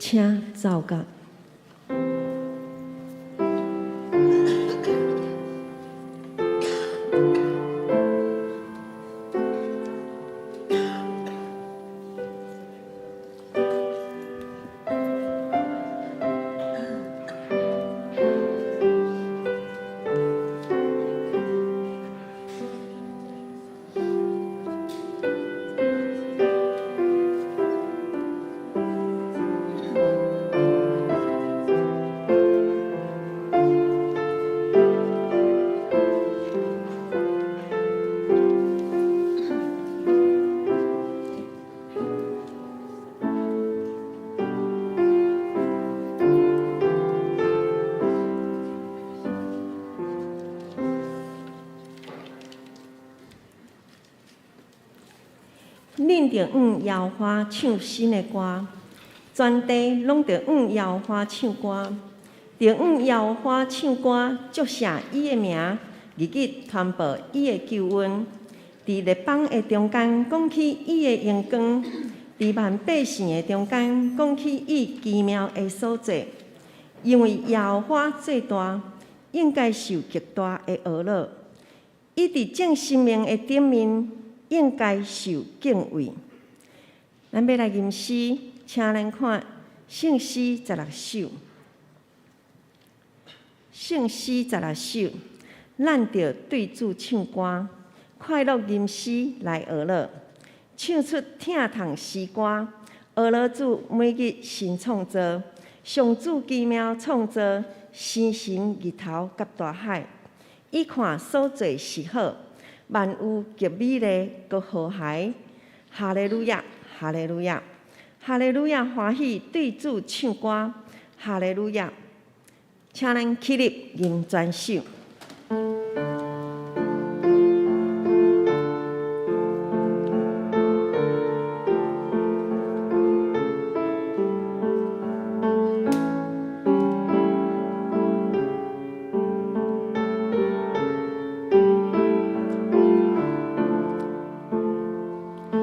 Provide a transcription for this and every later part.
請奏樂。恁著向耶和华唱新的歌，全地攏著向耶和华唱歌，著向耶和华唱歌，祝谢伊的名，日日传报伊的救恩。伫列邦的中间讲起伊的荣光，伫万百姓的中间讲起伊奇妙的所作。因为耶和华最大，应该受极大的呵咾。伊伫众神明的顶面，应该受敬畏。咱欲来吟诗，请咱看圣诗十六首。圣诗十六首，咱著对主唱歌，快乐吟诗来呵咾，唱出疼痛诗歌，呵咾主每日新创造，上主奇妙创造，星辰日头佮大海，伊看所做是好。万有极美丽，阁和谐。哈利路亚，哈利路亚，哈利路亚！欢喜对主唱歌，哈利路亚！请咱起立吟全首。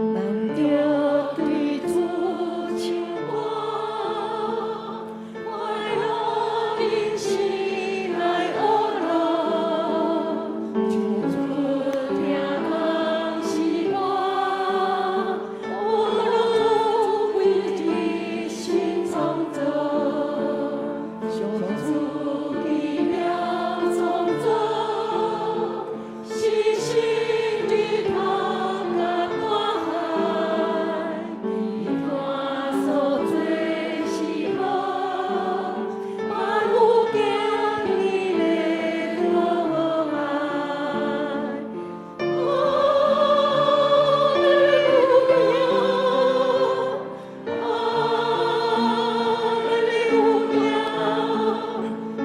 咱著對主唱歌，快樂吟詩來呵咾，唱出疼痛詩歌，呵咾主每日新創造，上主奇妙創造，星辰日頭佮大海，伊看所做是好，萬有極美麗閣和諧。哈利路亞，哈利路亞，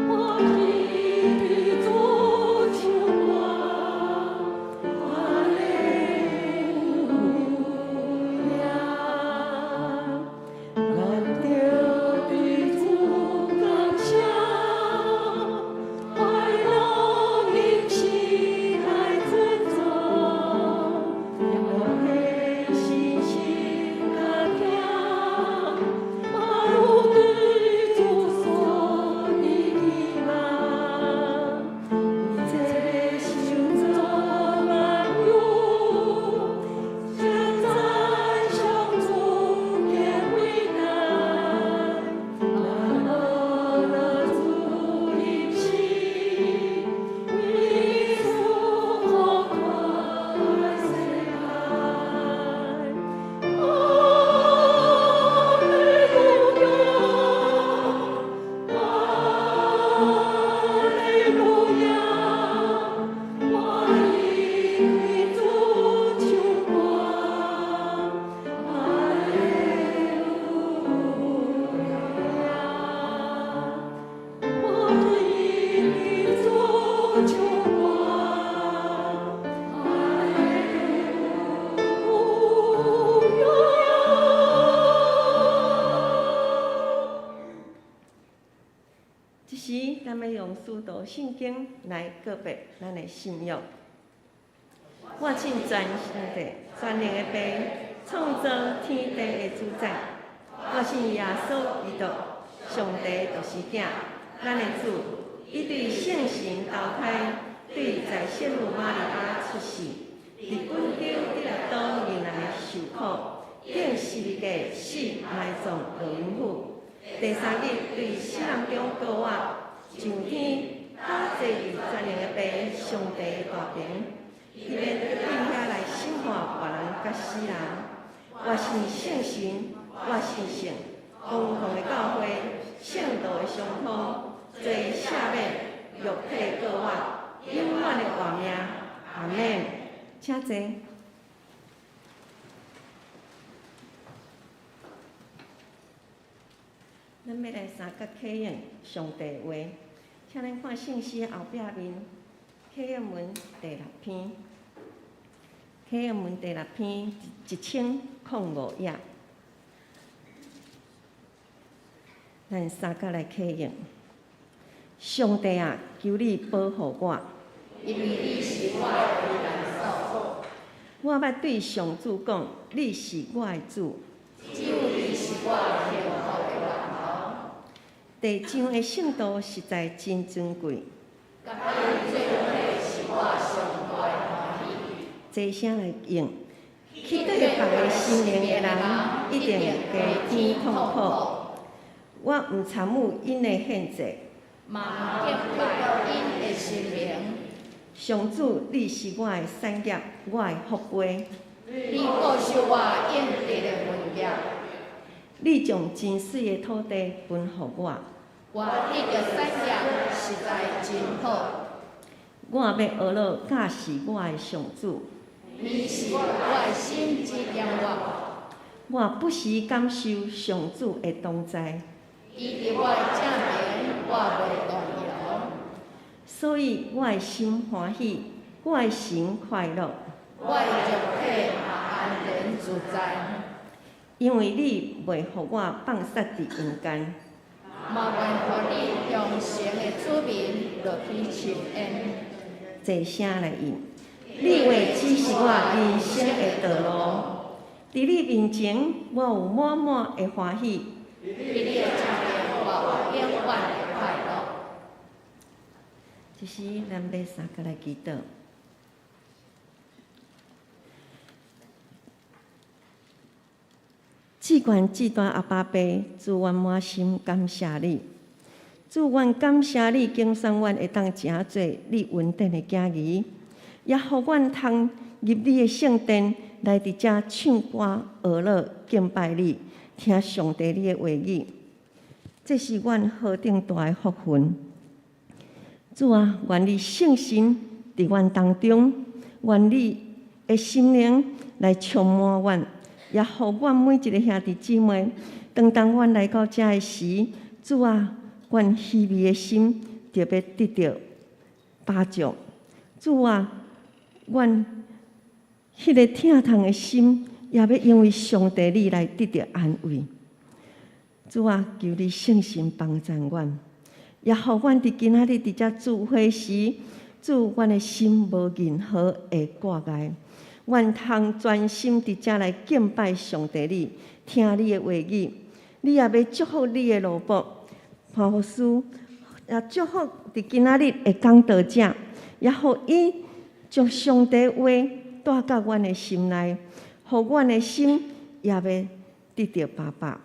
歡喜對主唱歌，哈利路亞。咱著對主感謝，快樂吟詩來尊頌，搖的信心佮疼，萬有對主所的期望，一切受造萬有，稱讚上主的偉大，咱呵咾主吟詩，為主福傳世界。哈利路亞，哈利路亞，歡喜對主唱歌，哈利路亞，歡喜對主唱歌，哈利路亞。這時，咱欲用使徒信經來告白咱的信仰。我信全上帝，全能的父，創造天地的主宰。我我信耶穌基督，上帝獨生囝，咱的主，伊對聖神投胎，對在聖母瑪利亞出世，佇本丟彼拉多面來受苦，釘十字架死埋葬落陰府。第三日對死人中復活，上天，倒坐佇全能的父上帝大爿，伊欲對遐來審判活人佮死人。我信聖神，我信聖公共的教會，聖徒的相通，罪赦免，肉體復活，永遠的活命。阿們。請坐。咱欲來相佮啟應上帝話，請咱看聖詩後壁面啟應文第六篇，啟應文第六篇1005頁，咱相佮來啟應。上帝啊，求你保護我，因為你是我的避難所。我欲對上主講，你是我的主。只有你是我幸福的源頭。地上的聖徒實在真尊貴。佮你做伙是我上大的歡喜。齊聲來應，去對別个神靈的人，一定加添痛苦。我毋參與𪜶的獻祭，嘛毋敬拜𪜶的神明。上主，你是我的產業，我的福杯。你保守我應得的份業。你將真媠的土地分予我。我得著產業實在真好。我欲呵咾教示我的上主。伊是我的心指點我。我不時感受上主的同在。伊佇我的正爿，我袂動搖。所以我的心歡喜，我的神快樂。我的肉體嘛安然自在。因為你袂予我放殺佇陰間。嘛願予你忠誠的子民落去深淵。齊聲來應，你話指示我人生的道路，佇你面前，我有滿滿的歡喜。佇你的正爿，我有永遠的快樂。這時，咱欲相佮來祈禱。至懸至大阿爸父，主，阮滿心感謝你。主，阮感謝你，揀選阮會當成做你恩典的囝兒，也予阮通入你的聖殿，來佇遮唱歌、呵咾、敬拜你，聽上帝你的話語。這是阮何等大的福分！主啊，願你聖神佇阮當中，願你的心靈來充滿阮，也予阮每一个兄弟姊妹，當當阮來到遮的時，主啊，阮虛微的心就欲得著飽足。主啊，阮彼个疼痛的心，也欲因為上帝你來得著安慰。主啊，求你聖神幫贊阮，也予阮佇今仔日佇遮聚會時，主，阮的心無任何的掛礙，阮通專心佇遮來敬拜上帝你，聽你的話語。你也欲祝福你的奴僕潘牧師，也祝福佇今仔日的講道者，也予伊將上帝話帶到阮的心內，予阮的心也欲得著飽飽，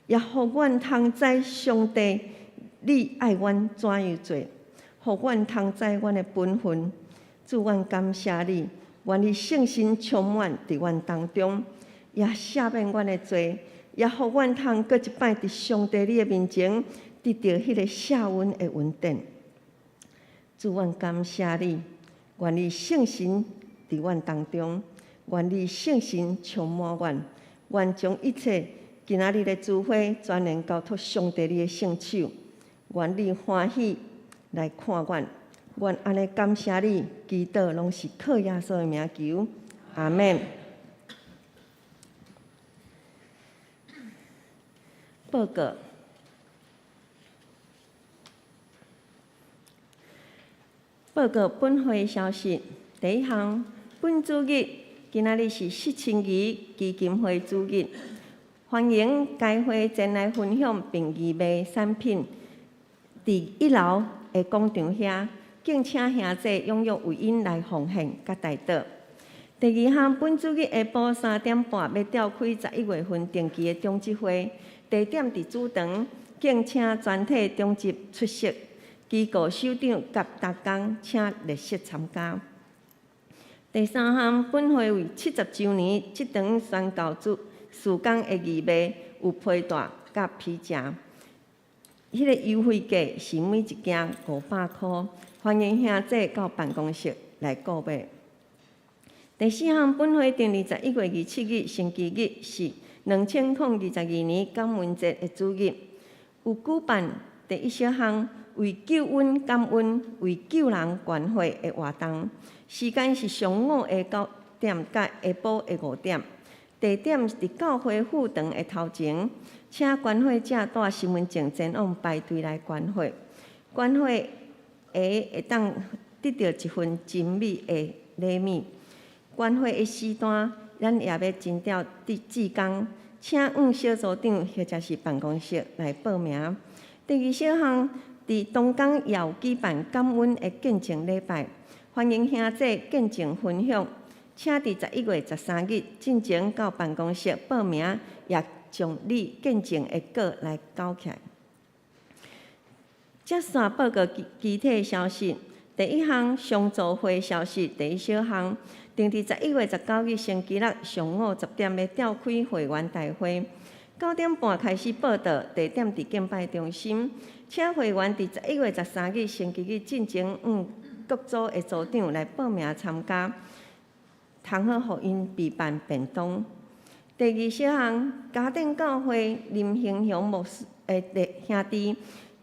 也予阮通知上帝你愛阮怎樣做，予阮通知阮的本分。主，阮感謝你，願你聖神充滿佇阮當中，也赦免阮的罪，也予阮通閣一擺佇上帝你的面前得著彼个赦阮的恩典。主，阮感謝你，願你聖神佇阮當中，願你聖神充滿阮，願將一切今仔日的聚會全然交託上帝你的聖手，願你歡喜來看阮，阮按呢感謝你，祈禱攏是靠耶穌的名求，阿們。報告。報告本會消息，第一項，本主日今仔日是釋親誼基金會主日，歡迎該會前來分享並義賣產品，佇一樓的廣場遐，敬請兄弟踴躍為𪜶來奉獻佮代禱。第二項，本主日下晡3點半欲召開11月份定期的長執會，地點佇主堂，敬請全體長執出席，機構首長佮同工請列席參加。第三項，本會為70週年這場宣教主事工的義賣有皮帶佮皮夾，彼個優惠價是每一件500箍，歡迎兄弟到辦公室來購買。第四項，本會定佇11月27日星期日是2022年感恩節的主日，有舉辦第一小項為救恩感恩、為救人捐血的活動，時間是上午的9點到下晡的5點，地點佇教會副堂的頭前，請捐血者帶身份證前往排隊來捐血，捐血的會當得著一份精美的禮物。捐血的時段，咱也欲徵調志工，請向小組長或者是辦公室來報名。第二小項，佇東港也有舉辦感恩的見證禮拜，歡迎兄弟見證分享，請佇11月13日進前到辦公室報名，也將你見證的稿來交起來。接續報告其他消息，第一項商組會消息，第一小項，定佇11月19日星期六上午10點欲召開會員大會，9點半開始報到，地點佇敬拜中心，請會員佇11月13日星期日進前向各組的組長來報名參加，通好予𪜶備辦便當。第二小項，嘉甸教會林興雄牧師的兄弟，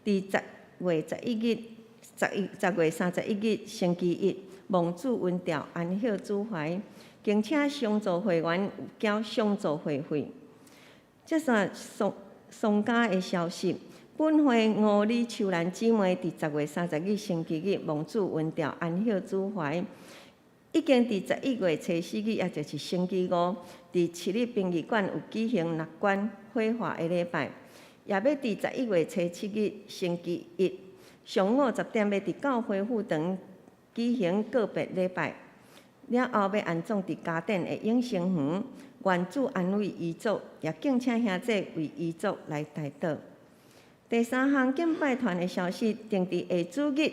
佇10月11日、10月31日星期一，蒙主恩召安息主懷，敬請商組會員繳商組會費。接續喪喪家的消息，本會吳李秋蘭姊妹佇10月30日星期日蒙主恩召安息主懷，已經佇11月24日，也就是星期五，佇市立殯儀館有舉行六關火化的禮拜，也欲佇11月27日星期一上午10點，欲佇教會副堂舉行告別禮拜，了後欲安葬佇嘉甸的永生園，願主安慰遺族，也敬請兄弟為遺族來代禱。第三項敬拜團的消息，定佇下主日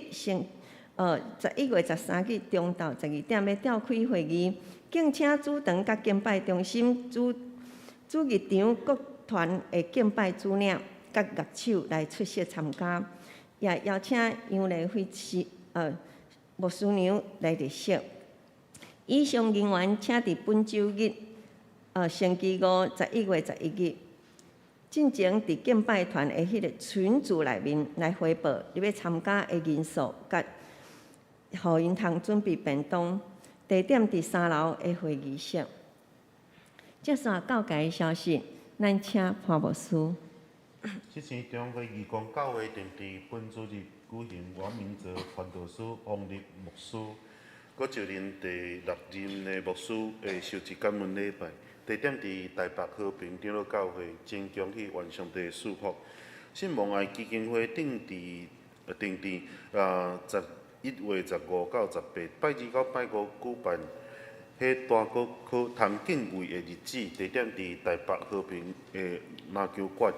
11月13日中晝12點欲召開會議，敬請主堂佮敬拜中心主日場各團的敬拜主領佮樂手來出席參加，也邀請楊麗輝師牧師娘來列席。以上人員請佇本週日，星期五11月11日，進前佇敬拜團的彼個群組內面來回報你欲參加的人數，佮予𪜶通準備便當。地點佇三樓的會議室。接續教界的消息，咱請潘牧師。七星中會義工教會定佇本主日舉行王明澤傳道師王立牧師，閣就任第六任的牧師的就職感恩禮拜，地點佇台北和平長老教會，真恭喜願上帝賜福。信望愛基金會定佇11月15到18，拜二到拜五舉辦彼大國可通敬畏的日子，地點佇台北和平的籃球館，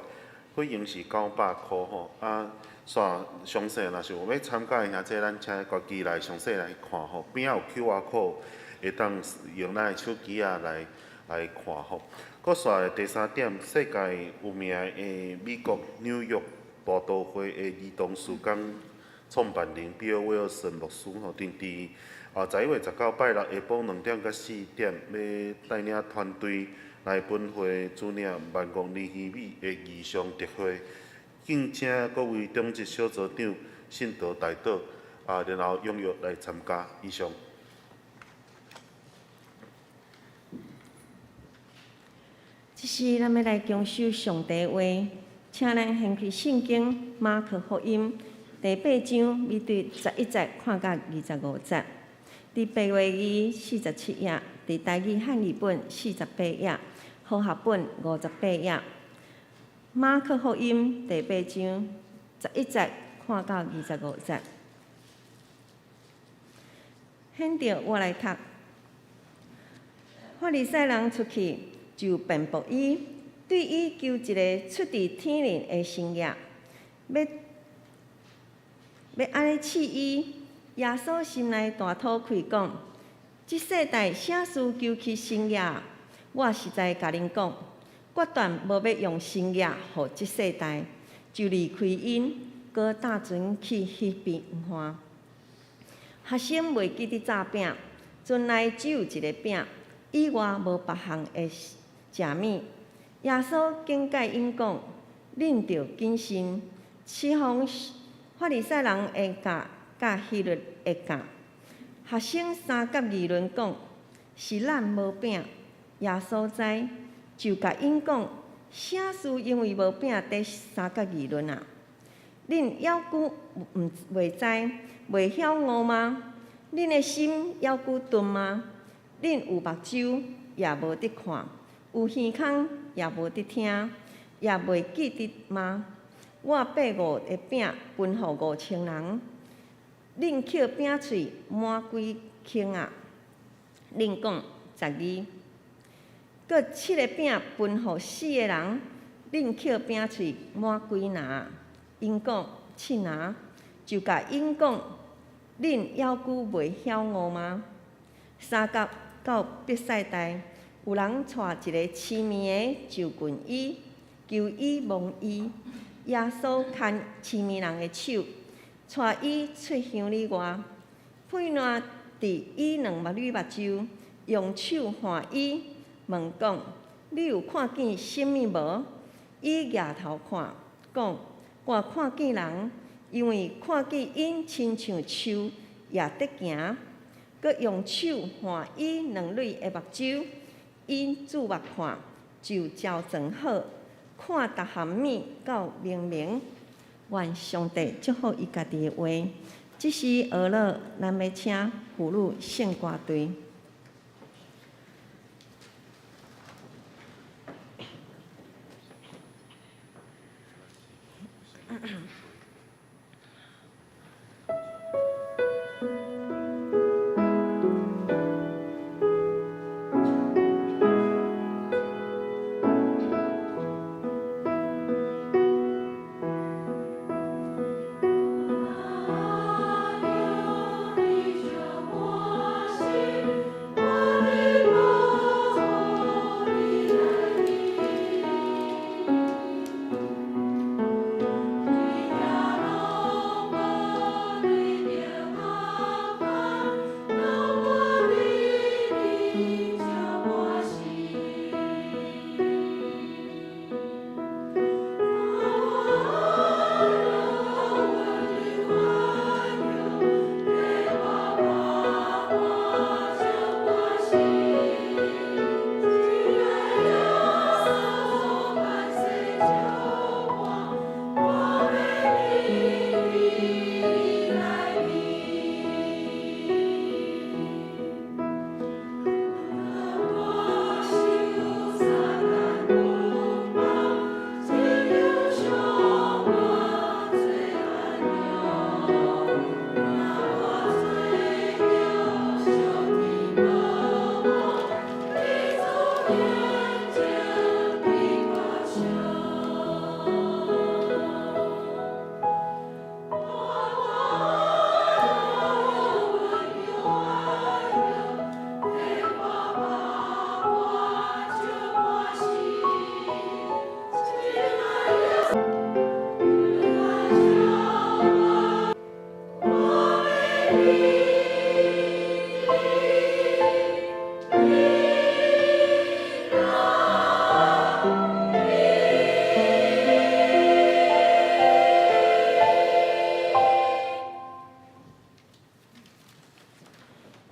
費用是900箍吼。啊，煞詳細若是有欲參加的兄弟，咱請家己來詳細來看吼。邊仔有 QR code，會當用咱的手機仔來看吼。閣煞第三點，世界有名的美國紐約大都會的兒童事工創辦人比爾威爾森牧師吼，定佇11月19拜六下晡2點到4點，欲帶領團隊來本會主領萬國尼希米的異象特會，敬請各位長執小組長、信徒代禱，然後踴躍來參加。以上。這時，咱欲來共守上帝話，請咱掀開聖經馬可福音第八章，欲對11節看到25節。佇白話字47頁，佇台語漢語本48頁，和合本58頁。馬可福音第八章11節看到25節。現在我來讀。法利賽人出去就辯駁伊，對伊求一个出佇天靈的神跡，欲按呢試伊。耶穌心內大吐氣，講：這世代啥事求其神跡？我實在共恁講，決斷無欲用神跡予這世代，就離開𪜶，閣搭船去彼邊岸。學生袂記得紮餅，船內只有一个餅，以外無別項的食物。耶穌警戒𪜶講：恁著謹慎，提防法利賽人的教佮希律的教。學生相佮議論講：是咱無餅。耶穌知，就共𪜶講：啥事因為無餅佇相佮議論啊？恁猶閣毋袂知，袂曉悟嗎？恁的心猶閣鈍嗎？恁有目睭也無得看，有耳孔也無得聽，也袂記得嗎？我擘五个餅分予5000人，恁抾餅碎滿幾筐仔？恁講12。閣七个餅分予四个人，恁抾餅碎滿幾籃？𪜶講七籃，就共𪜶講：恁猶閣袂曉悟嗎？相佮到伯賽大，有人帶一个痴盲的就近伊，求伊摸伊。耶穌牽痴盲人的手，帶伊出鄉里外，噴涎佇伊兩目蕊目睭，用手按伊，問講：你有看見啥物無？伊舉頭看，講：我看見人，因為看見𪜶親像樹也佇行。閣用手按伊兩蕊的目睭，伊注目看，就焦轉好，看逐項物夠明明。願上帝祝福伊家己的話。這時學了，咱欲請婦女聖歌隊。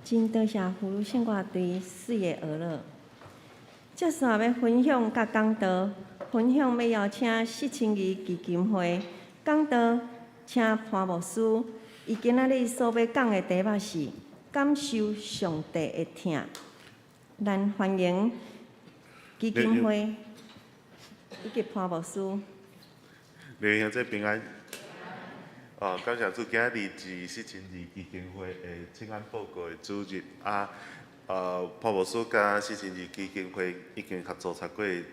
真多謝婦女聖歌隊水的學樂。接續欲分享佮講道，分享欲邀請釋清儀基金會講道，請潘牧師。伊今仔日所欲講的題目是感受上帝的疼。咱歡迎基金會以及潘牧師。劉兄姐平安。哦，感謝主，今日是釋情義基金會的請安報告的主日啊。潘牧師佮釋情義基金會已經合作超過10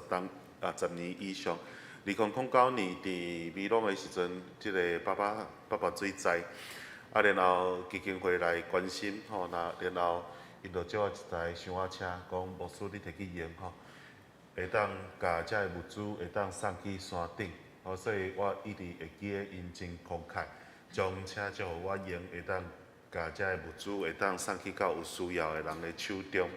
冬啊，10年以上。2009年佇美濃的時陣，這个八八水災，啊，然後基金會來關心吼，那然後𪜶就借我一台小仔車，講牧師你提去用吼，會當共遮个物資會當送去山頂，吼，所以我一直會記得𪜶真慷慨，將車借予我用，會當共遮个物資會當送去到有需要的人的手中。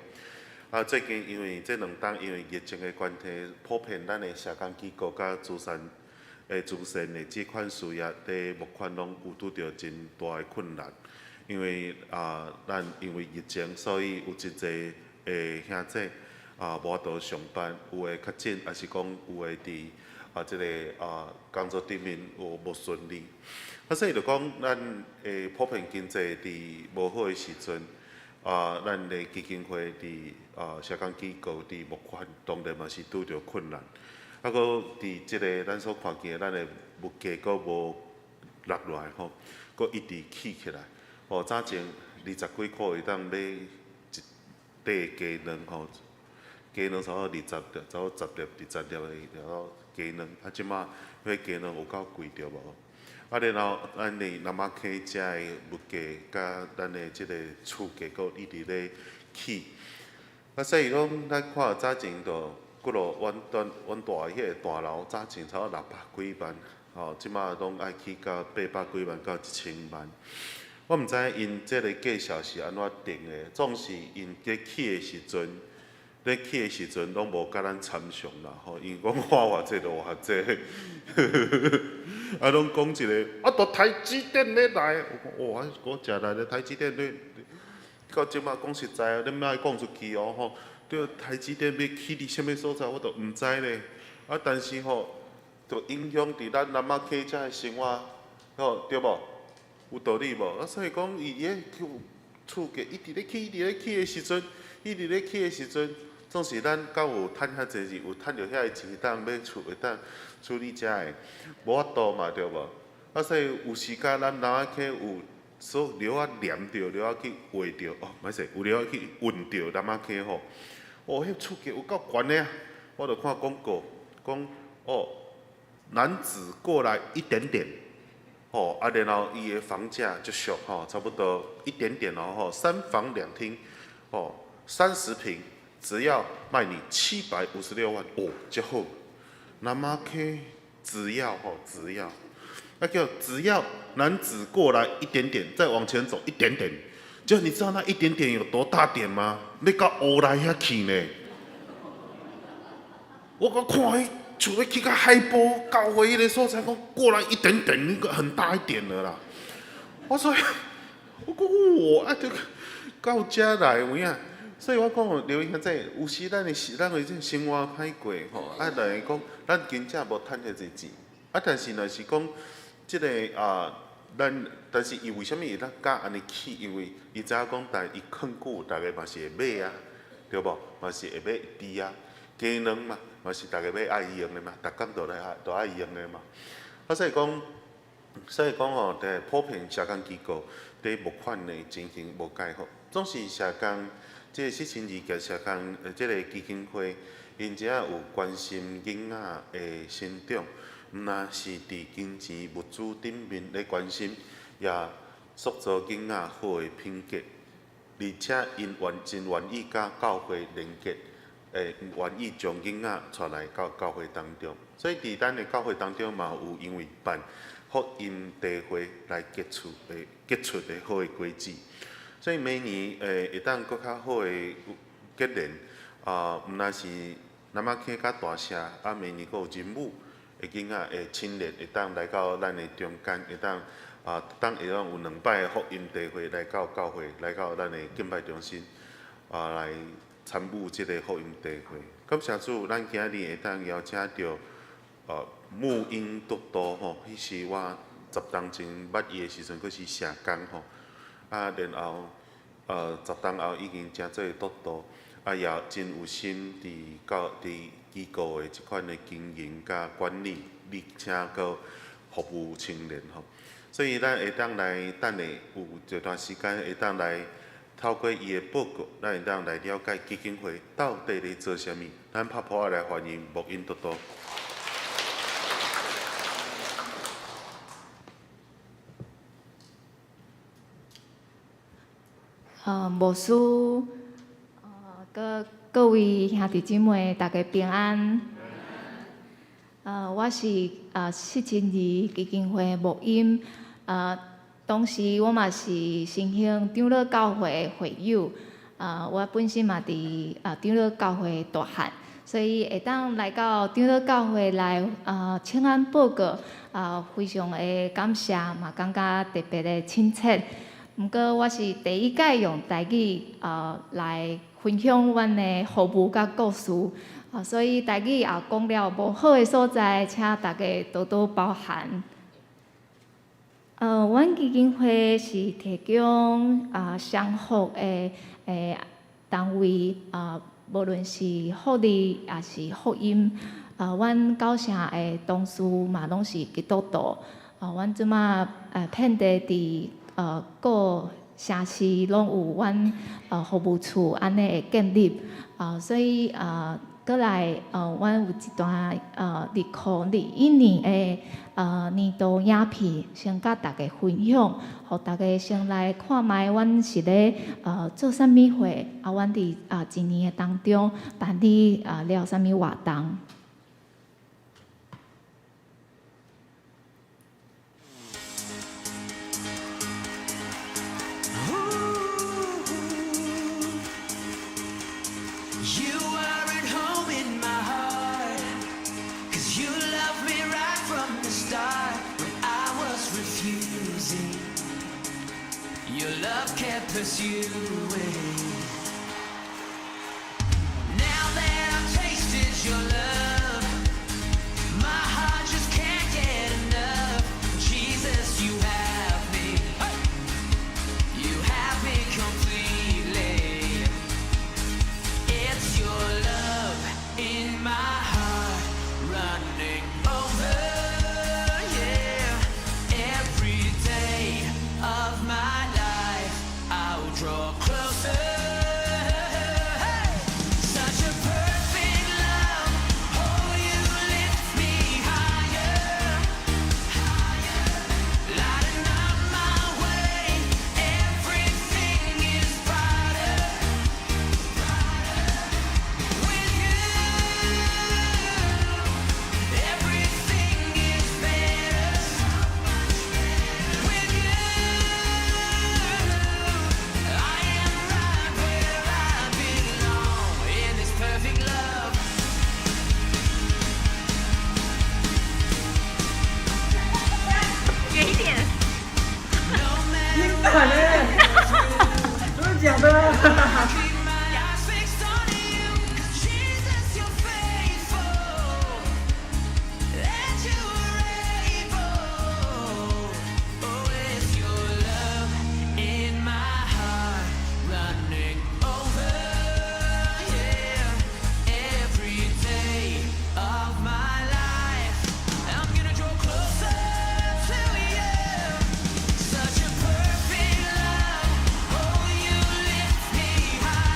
啊，最近因為這兩冬因為疫情的關係，普遍咱的社工機構佮慈善的這款事業佇募款攏有拄著真大的困難。因為啊，咱因為疫情，所以有真濟的兄弟啊無法度上班，有的確診，抑是講有的佇啊這个啊工作頂面有無順利。啊，所以就講咱的普遍經濟佇無好的時陣，啊，咱的基金會佇啊社工機構佇募款，當然嘛是拄著困難。啊，閣佇這个咱所看見的，咱的物價閣無落落來吼，閣一直起起來。吼，早前20幾箍會當買一塊雞卵吼，雞卵差不多20粒，差不多10粒、20粒的了雞卵，啊，這馬彼雞卵有夠貴著無？啊，然後咱的南仔坑遮的物價，佮咱的這个厝價閣一直咧起。啊，所以講咱看早前就幾落阮蹛阮住的彼个大樓，早前差不多600幾萬，吼，這馬攏愛起到800幾萬到1000萬。我毋知𪜶這个價數是按怎定的，總是𪜶咧起的時陣，咧起的時陣攏無佮咱參詳啦，吼，𪜶講我偌濟就偌濟，啊，攏講一个，啊，都台積電咧來，我講哇，我誠來咧台積電咧，到這馬講實在，你莫講出去哦吼，對台積電欲起佇啥物所在，我都毋知咧，啊，但是吼，就影響佇咱南仔坑遮的生活，吼，對無？有道理無？啊，所以講伊咧厝價一直咧起，一直咧起的時陣，一直咧起的時陣，總是咱敢有趁遐濟錢，有趁著遐个錢當買厝，會當處理遮个，無法度嘛，對無？啊，所以有時間咱南仔坑有所料仔黏著，料仔去畫著，哦，歹勢，有料仔去運著南仔坑吼。哦，彼厝價有夠懸的啊！我就看廣告，講哦，楠梓過來一點點。吼，啊，然後伊的房價就俗吼，差不多一點點哦，吼，3房2廳，吼，30坪，只要賣你756萬，哦，這好。南仔坑只要吼，只要，那叫只要楠梓過來一點點，再往前走一點點，就你知道那一點點有多大點嗎？欲到烏來遐去呢？我閣看彼厝欲起到海埔教會彼个所在，講過來一點點，那個很大一點了啦。我說，我講哇，啊，這到遮來有影。所以我講劉兄這有時咱的這生活歹過吼，啊，來講咱真正無趁遐濟錢，啊，但是若是講這个啊，咱但是伊為啥物會當敢按呢起？因為伊知影講，但伊囥久，逐个嘛是會買啊，對無？嘛是會買豬啊，雞卵嘛，嘛是逐个欲愛用的嘛，逐工都來愛都愛用的嘛。啊，所以講吼，佇普遍社工機構佇募款的情形無蓋好，總是社工這个釋情義嘅社工，這个基金會，𪜶只有關心囡仔的成長，毋但是佇金錢物資頂面咧關心，也塑造囡仔好的品格，而且𪜶真願意佮教會連結，願意將囡仔帶來到教會當中。所以佇咱的教會當中嘛有因為辦福音聚會來結出的好的果子。所以明年會當閣較好的結連，啊，毋但是南仔坑佮大社，啊，明年閣有仁武的囡仔的青年會當來到咱的中間，會當有兩擺的福音聚會來到教會，來到咱的敬拜中心，啊，來參與這个福音聚會。感謝主，咱今日會當邀請著沐英督導吼，彼是我10冬前捌伊的時陣，閣是社工吼，啊，然後10冬後已經成做督導，啊也真有心佇教佇機構的這款的經營佮管理，而且閣服務青年吼。所以咱會當來等下有一段時間會當來透過伊的報告，咱會當來了解基金會到底咧做啥物。咱拍噗仔來歡迎牧音多多。牧師，各各位兄弟姊妹，大家平安。我是釋真義基金會牧音，同時我嘛是新興長老教會會友，我本身嘛佇長老教會大漢，所以會當來到長老教會來請安報告，非常的感謝，嘛感覺特別的親切。毋過我是第一擺用台語來分享阮的服務佮故事，所以台語也講了無好的所在，請大家多多包涵。阮基金會是提供雙福的單位，無論是福利抑是福音，阮九成的同事嘛攏是基督徒，阮這馬遍地佇各城市攏有阮服務處按呢的建立，所以閣來阮有一段2021年的年度影片，先佮大家分享，予大家先來看覓阮是咧做啥物貨，阮佇一年的當中辦理了啥物活動。 You are at home in my heart, 'Cause you loved me right from the start when I was refusing. Your love kept pursuing. Now that I've tasted your love, my heart just can't get enough. Jesus, you have me. You have me completely. It's your love in my heart running over, yeah. Every day of my life, I'll draw closer. Hey! Such a perfect love, oh, you lift me higher, higher, lighting up my way. Everything is brighter. With you, everything is better. With you, I am right where I belong in this perfect love. 遠一點。 No matter 慘欸，真的假的？ keep my eyes fixed on you, 'cause Jesus, you're faithful, and you are able. Oh, it's your love in my heart running over, yeah. Every day of my life, I'm gonna draw closer to you. Such a perfect love, oh, you lift me higher.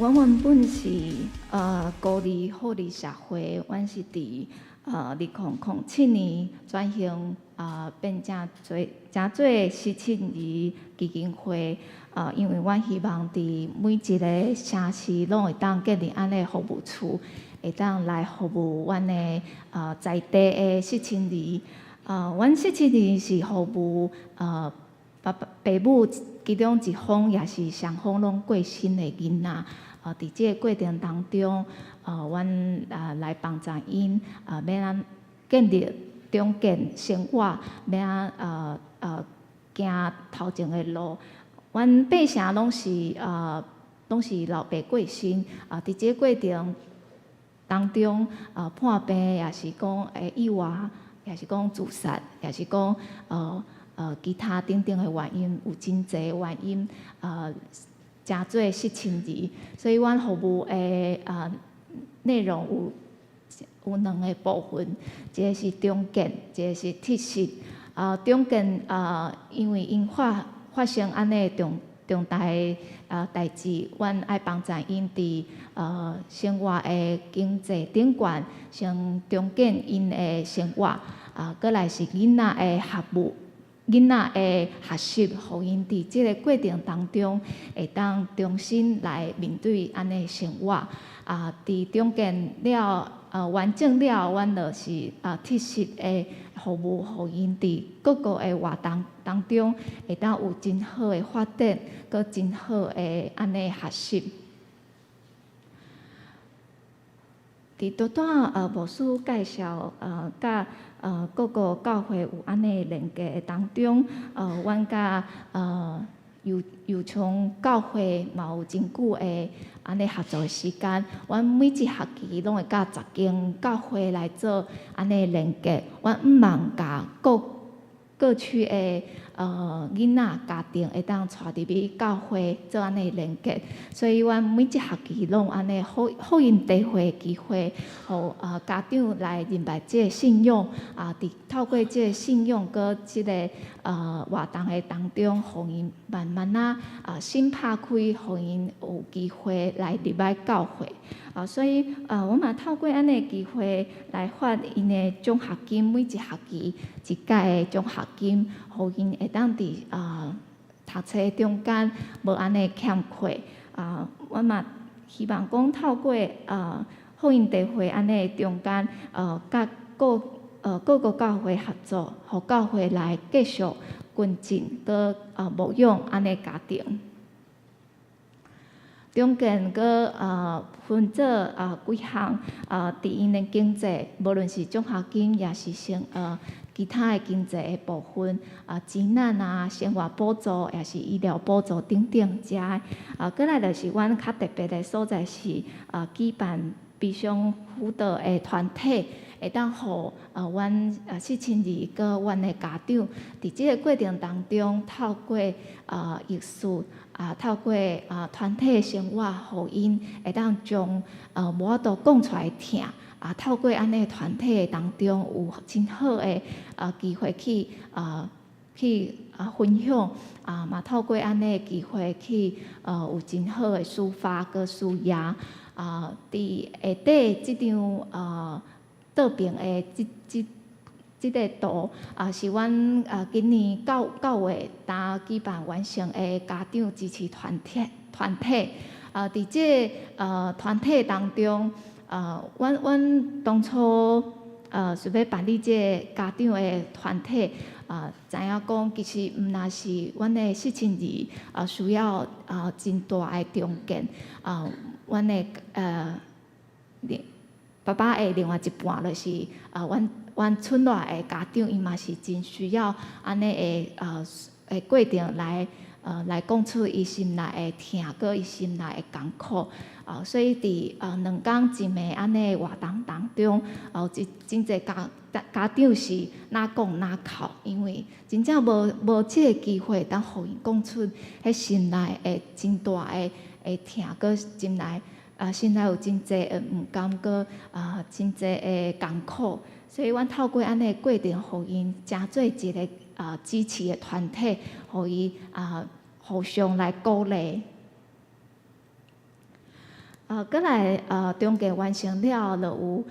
阮原本是高麗福利協會，阮是佇2007年轉型變成做成做失親兒基金會。因為阮希望佇每一个城市攏會當建立按呢服務處，會當來服務阮的在地的失親兒。阮失親兒是服務爸爸爸母其中一方抑是雙方攏過身的囡仔。佇這个過程當中，阮來幫助𪜶欲按怎建立重建生活，欲按怎行頭前的路。阮八成攏是老爸過身，佇這个過程當中，破病，抑是講會意外，抑是講自殺，抑是講其他等等的原因，有真濟原因，成做失親兒。所以阮服務的內容有兩个部分，一个是重建，一个是特赦。重建因為𪜶發生按呢重重大的代誌，阮愛幫助𪜶佇生活的經濟頂懸，先重建𪜶的生活。閣來是囡仔的學務。囡仔的學習，予𪜶佇這个過程當中，會當重新來面對按呢生活。佇重建了完整了，阮就是特色的服務，予𪜶佇各個的活動當中，會當有真好的發展，閣真好的按呢學習。佇拄拄牧師介紹佮各個教會有按呢連結的當中，阮佮右昌教會嘛有真久的按呢合作的時間。阮每一學期攏會佮10間教會來做按呢連結。阮向望共各各區的囡仔家庭會當帶入去教會做按呢連結，所以阮每一學期攏按呢福音聚會機會，予家長來認捌這个信仰，佇透過這个信仰閣這个活動的當中，予𪜶慢慢仔心拍開，予𪜶有機會來入來教會。所以我嘛透過按呢機會來發𪜶的獎學金，每一學期一屆的獎學金，予𪜶會當佇讀冊中間無按呢欠缺。我嘛希望講透過福音聚會按呢中間，佮各個教會合作，予教會來繼續跟進，閣牧養按呢家庭。重建閣分做幾項佇𪜶的經濟，無論是獎學金，抑是像其他的經濟的部分，急難啊、生活補助，抑是醫療補助等等遮的。閣來就是阮較特別的所在是舉辦悲傷輔導的團體，會當予阮失親兒閣阮的家長，佇這个過程當中，透過藝術透過團體生活，予𪜶會當將無法度講出來疼，透過按呢團體當中，有真好的機會去分享，嘛透過按呢機會去有真好的抒發閣紓壓。佇下底這張倒爿的這個圖是阮今年9月剛舉辦完成的家長支持團體。佇這个團體當中，阮當初想欲辦理這个家長的團體，知影講其實毋但是阮的失親兒需要真大的重建，阮的爸爸的另外一半就是阮村落的家長，伊嘛是真需要按呢的過程來講出伊心內的疼，閣伊心內的艱苦。所以佇2工一暝按呢活動當中，真真濟家長是若講若哭，因為真正無這个機會，當予𪜶講出彼心內的真大的疼，閣心內有真濟的毋甘，閣真濟的艱苦。所以，阮透過按呢過程，予𪜶成做一个支持的團體，予伊互相來鼓勵。閣來中繼完成了，就有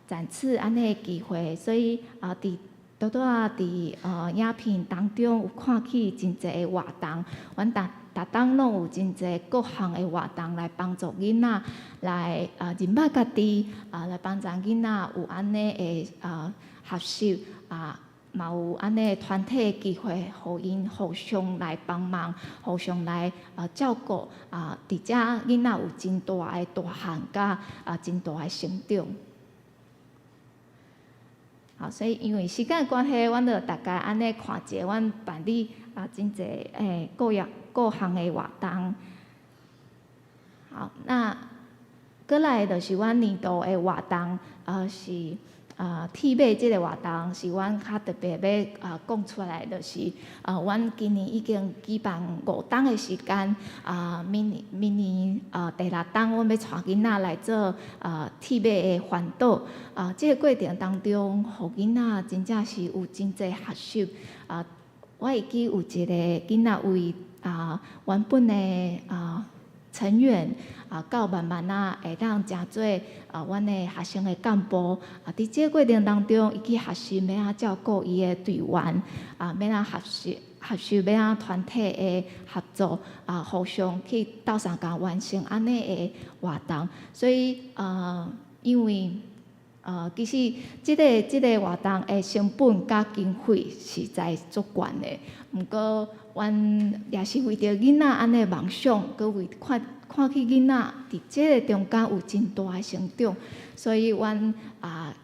展翅按呢的機會，所以佇拄拄仔佇影片當中有看起真濟的活動，阮逐逐冬攏有真濟各項的活動來幫助囡仔來認捌家己，來幫助囡仔有按呢的學習啊。嘛有按呢團體的機會，予𪜶互相來幫忙，互相來照顧啊。佇遮囡仔有真大的大漢佮真大的成長。好，所以因為時間關係，阮就大概按呢看一下，阮辦理真濟各樣各項的活動。好，那閣來就是阮年度的活動，是。鐵馬這个活動是阮較特別欲講出來，就是阮今年已經舉辦五冬的時間，明年明年第六冬，阮欲帶囡仔來做鐵馬的環島，這个過程當中，予囡仔真正是有真濟學習，我會記有一個囡仔為原本的成員到慢慢仔會當成做阮的學生的幹部啊，佇這個過程當中，伊去學習欲按怎照顧伊的隊員啊，欲按怎學習學習欲按怎團體的合作啊，互相去鬥相共完成按呢的活動。所以因為其實這个活動的成本佮經費實在足懸的，毋過阮也是為著囡仔按呢夢想，閣為看看起囡仔佇這个中間有真大的成長，所以阮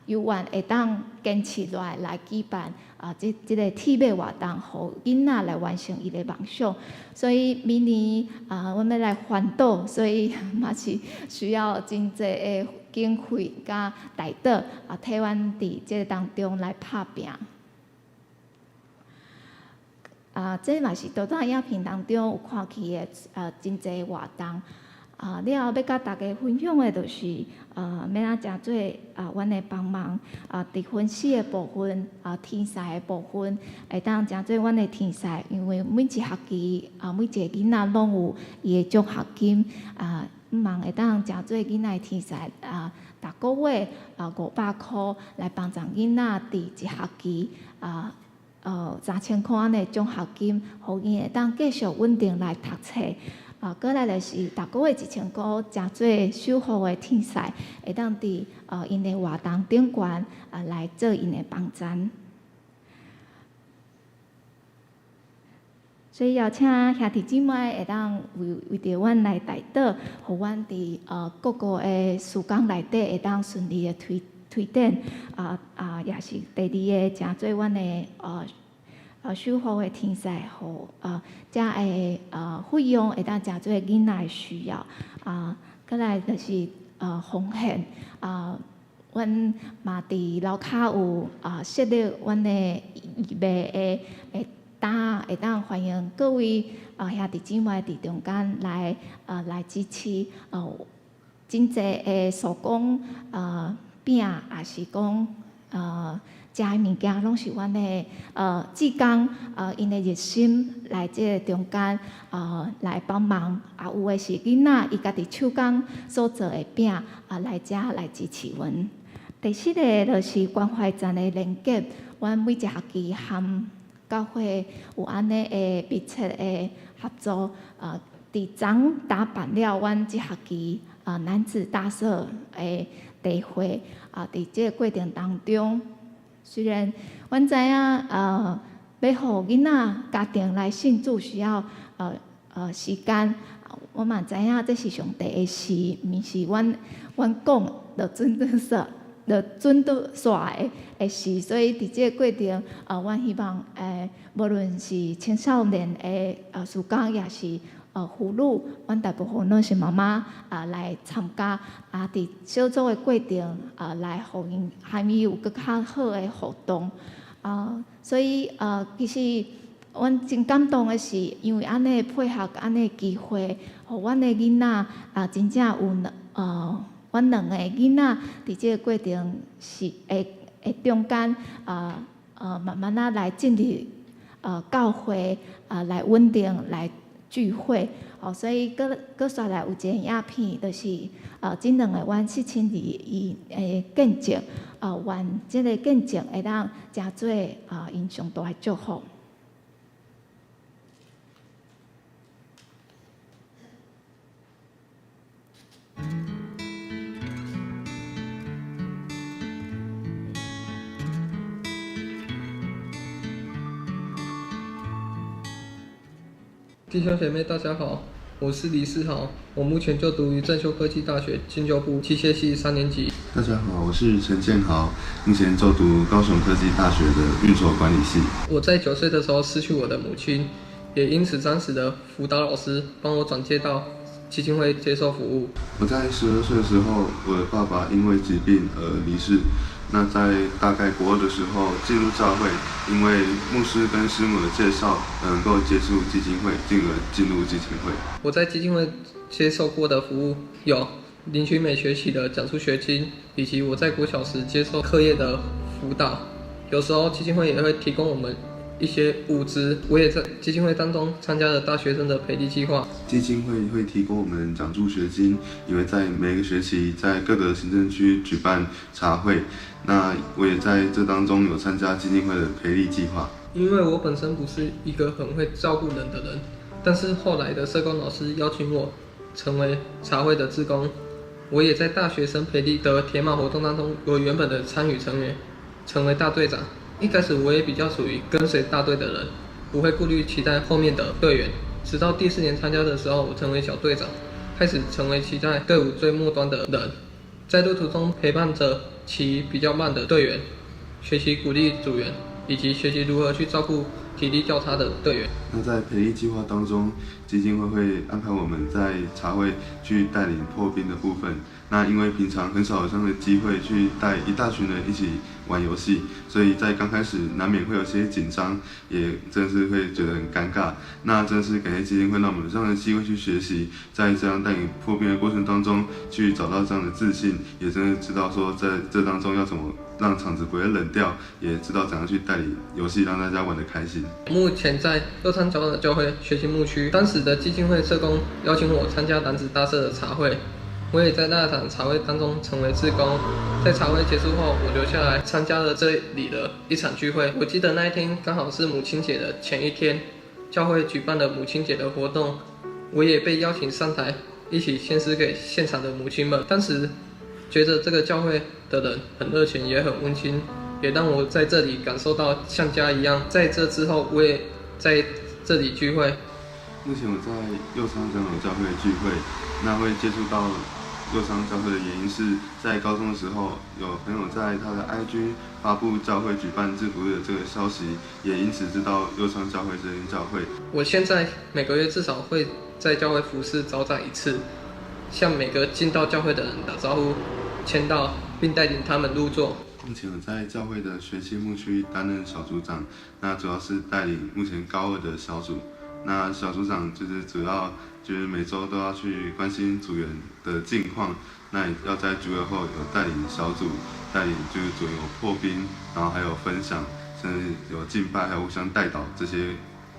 猶原會當堅持落來來舉辦這個鐵馬活動，予囡仔來完成伊的夢想。所以明年阮欲來環島，所以嘛是需要真濟的經費佮代禱替阮佇這个當中來拍拚。這嘛是拄拄影片當中有看起的真濟活動。了後欲佮大家分享的，就是欲按怎成做阮的幫忙佇分析的部分天使的部分，會當成做阮的天使，因為每一學期每一个囡仔攏有伊的獎學金希望會當成做囡仔的天使逐個月500箍來幫助囡仔佇一學期3000箍按呢獎學金，予𪜶會當繼續穩定來讀冊。閣來就是逐個月1000箍，誠做修復的天使，會當佇𪜶的活動頂懸來做𪜶的幫贊。所以邀請兄弟姊妹會當為為著阮來代禱，予阮佇各個的事工內底會當順利的推推展。也是第二个，誠做阮的修復的天使，予遮的費用會當誠做囡仔的需要。閣來就是奉獻阮嘛佇樓跤有設立阮的義賣的的擔，會當歡迎各位兄弟姊妹佇中間來來支持真濟的手工餅，抑是講食的物件，攏是阮的志工𪜶的熱心來這个中間來幫忙，有的是囡仔伊家己手工所做的餅來遮來支持阮。第四个就是關懷站的連結，阮每一學期和教會有按呢的密切的合作，佇昨打辦了阮這學期男子大社的例會，佇這个過程當中，雖然阮知影，欲予囡仔家庭來信主需要時間，我嘛知影這是上帝的事，毋是阮阮講就準得說，就準得煞的的事，所以佇這個過程，阮希望無論是青少年的事工，抑是婦女，阮大部分攏是媽媽來參加，佇小組的過程來予𪜶含伊有閣較好的互動，所以其實阮真感動的是，因為按呢配合按呢機會，予阮的囡仔真正有阮兩个囡仔佇這個過程是會會中間慢慢仔來進入教會來穩定來。聚會，哦，所以閣閣煞來有一個影片，就是這兩个阮失親兒伊的見證，願這个見證會當成做𪜶上大的祝福。弟兄姐妹，大家好，我是李世豪，我目前就讀於正修科技大學進修部機械系三年級。大家好，我是陳建豪，目前就讀高雄科技大學的運籌管理系。我在9歲的時候失去我的母親，也因此當時的輔導老師幫我轉介到基金會接受服務。我在12歲的時候，我的爸爸因為疾病而離世。那在大概國二的時候進入教會，因為牧師跟師母的介紹，能夠接觸基金會，進而進入基金會。我在基金會接受過的服務有領取每學期的獎助學金，以及我在國小時接受課業的輔導。有時候基金會也會提供我們一些物資。我也在基金會當中參加了大學生的培力計劃。基金會會提供我們獎助學金，因為在每個學期在各個行政區舉辦茶會。那我也在這當中有參加基金會的培力計劃。因為我本身不是一個很會照顧人的人，但是後來的社工老師邀請我成為茶會的志工，我也在大學生培力的鐵馬活動當中，由原本的參與成員成為大隊長。一開始我也比較屬於跟隨大隊的人，不會顧慮其他後面的隊員。直到第四年參加的時候，我成為小隊長，開始成為騎在隊伍最末端的人，在路途中陪伴着騎比較慢的隊員，學習鼓勵組員，以及學習如何去照顧體力較差的隊員。那在培力計劃當中，基金會會安排我們在茶會去帶領破冰的部分。那因為平常很少有這樣的機會去帶一大群人一起玩遊戲，所以在剛開始難免會有些緊張，也真是會覺得很尷尬。那真是感謝基金會讓我們有這樣的機會去學習，在這樣帶領破冰的過程當中，去找到這樣的自信，也真的知道說在這當中要怎麼讓場子不會冷掉，也知道怎樣去帶領遊戲讓大家玩得開心。目前在右昌長老教會學習牧區，當時的基金會社工邀請我參加男子大社的茶會。我也在那場茶會當中成為志工，在茶會結束後，我留下來參加了這裡的一場聚會。我記得那一天剛好是母親節的前一天，教會舉辦了母親節的活動，我也被邀請上台一起獻詩給現場的母親們。當時覺得這個教會的人很熱情，也很溫馨，也讓我在這裡感受到像家一樣。在這之後，我也在這裡聚會。目前我在右昌長老教會聚會，那會接觸到右昌教會的原因是在高中的時候，有朋友在他的 IG 發布教會舉辦制服日的這個消息，也因此知道右昌教會這間教會。我現在每個月至少會在教會服侍早長一次，向每個進到教會的人打招呼、簽到，並帶領他們入座。目前我在教會的學期牧區擔任小組長，那主要是帶領目前高二的小組。那小組長就是主要就是每週都要去關心組員的近況，那也要在聚會後有帶領小組，帶領就是組員有破冰，然後還有分享，甚至有敬拜，還有互相代禱這些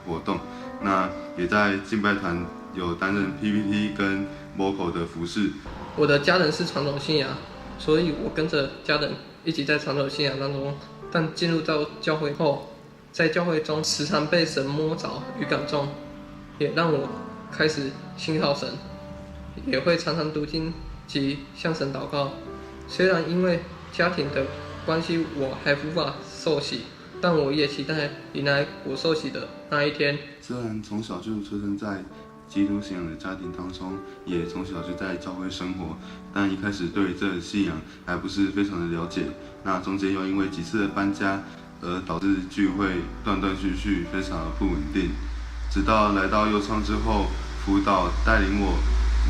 活動。那也在敬拜團有擔任 PPT 跟 vocal 的服事。我的家人是傳統信仰，所以我跟着家人一起在傳統信仰當中。但進入到教會後，在教會中時常被神摸著與感動，也讓我開始信靠神，也會常常讀經及向神禱告。雖然因為家庭的關係，我還無法受洗，但我也期待迎來我受洗的那一天。雖然從小就出生在基督信仰的家庭當中，也從小就在教會生活，但一開始對於這個信仰還不是非常的了解。那中間又因為幾次的搬家，而導致聚會斷斷續續，非常的不穩定。直到來到右昌之後，輔導帶領我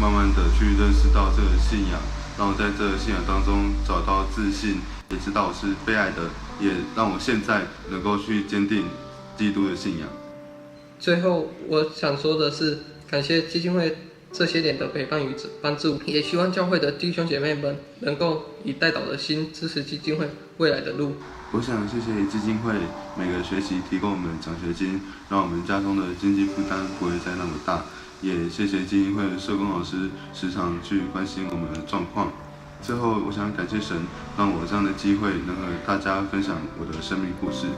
慢慢的去認識到這個信仰，讓我在這個信仰當中找到自信，也知道我是被愛的，也讓我現在能夠去堅定基督的信仰。最後我想說的是，感謝基金會這些年的陪伴與幫助，也希望教會的弟兄姐妹們能夠以代禱的心支持基金會未來的路。我想謝謝基金會每個學期提供我們獎學金，讓我們家中的經濟負擔不會再那麼大。也謝謝基金會的社工老師時常去關心我們的狀況。最後，我想感謝神，讓我這樣的機會能和大家分享我的生命故事。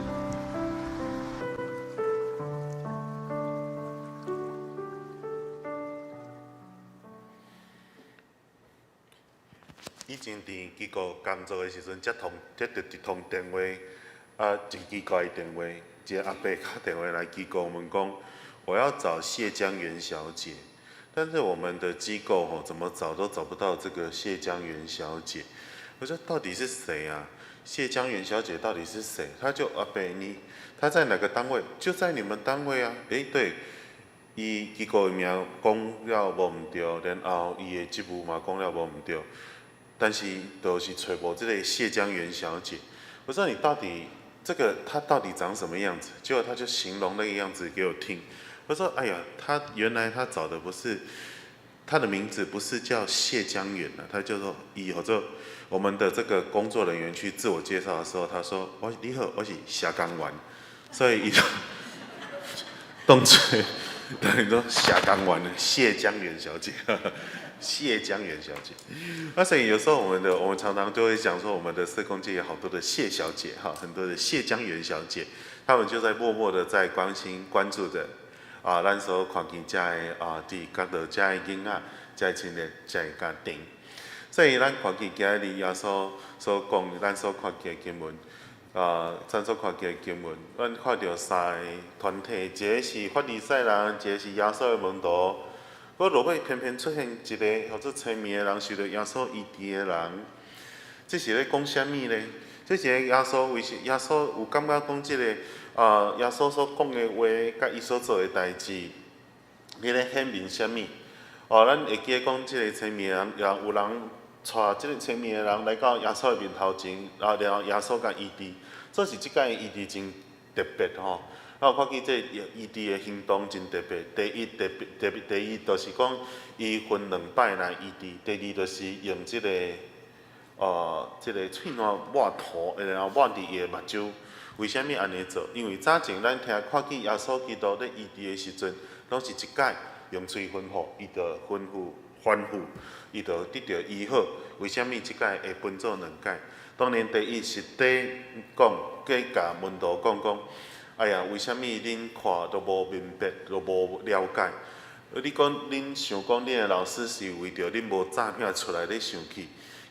以前佇機構工作的時陣，接通接著一通電話，啊，真奇怪的電話，一个阿伯敲電話來機構問講，我要找謝江源小姐，但是我們的機構吼，怎麼找都找不到這個謝江源小姐。我說到底是誰啊？謝江源小姐到底是誰？他就阿伯你，他在哪個單位？就在你們單位啊。欸，對。伊機構的名講了無毋對，然後伊的職務嘛講了無毋對，但是就是揣無這個謝江源小姐。我說你到底這個她到底長什麼樣子？結果他就形容那個樣子給我聽。我說哎呀，他原來他找的不是他的名字，不是叫謝江源啊，他叫做以後就我們的這個工作人員去自我介紹的時候，他說我你好，我是謝江源，所以伊就動嘴。對，你說謝江源，謝江源小姐，謝江源小姐。那所以有時候我們常常就會講說，我們的社工界有好多的謝小姐哈，很多的謝江源小姐，他們就在默默的在關心關注着啊，咱所看見這个啊，佇角落這个囡仔，這个青年，這个家庭。所以咱看見今日耶穌所講，咱所看見的經文。啊，咱所看見的經文，咱看著三个團體，一個是法利賽人，一個是耶穌的門徒，閣落尾偏偏出現一個號做青痼的人，受著耶穌醫治的人。這是咧講啥物呢？這是耶穌為是耶穌有感覺講這个啊，耶穌所講的話，佮伊所做的代誌，伊咧顯明啥物？哦，咱會記得講這個青痼的人，也有人帶這個青痼的人來到耶穌的面頭前，然後耶穌共醫治。所以是這擺醫治真特別吼。我看見這醫治的行動真特別。第一特別，特別第一就是講，伊分兩擺來醫治。第二就是用這个，這个喙瀾抹塗，然後抹佇伊的目睭。為啥物按呢做？因為早前咱聽看見耶穌基督咧醫治的時陣，攏是一擺用喙吩咐，伊就吩咐吩咐，伊就得著醫好。為啥物這擺會分做兩擺？當然，第一是佇講，閣共門徒講講，哎呀，為啥物恁看都無明白，都無了解？你講恁想講恁的老師是為著恁無詐騙出來咧生氣，